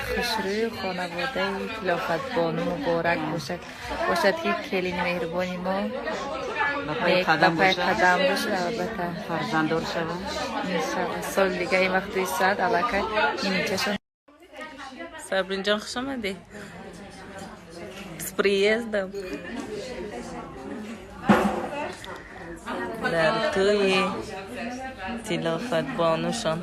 Хушрӯю хонаводаи Тилофатбону муборак бошад. Бошад, ки келини меҳрубони мо ба пай қадам ба пай бошад. Қадам бошад, албатта. Фарзанддор шаванд. Иншалло, соли дига ин вақту соат аллакай иничашон. Сабринҷон, хуш омадӣ, с приездом! Дар тӯи Тилофатбонушон.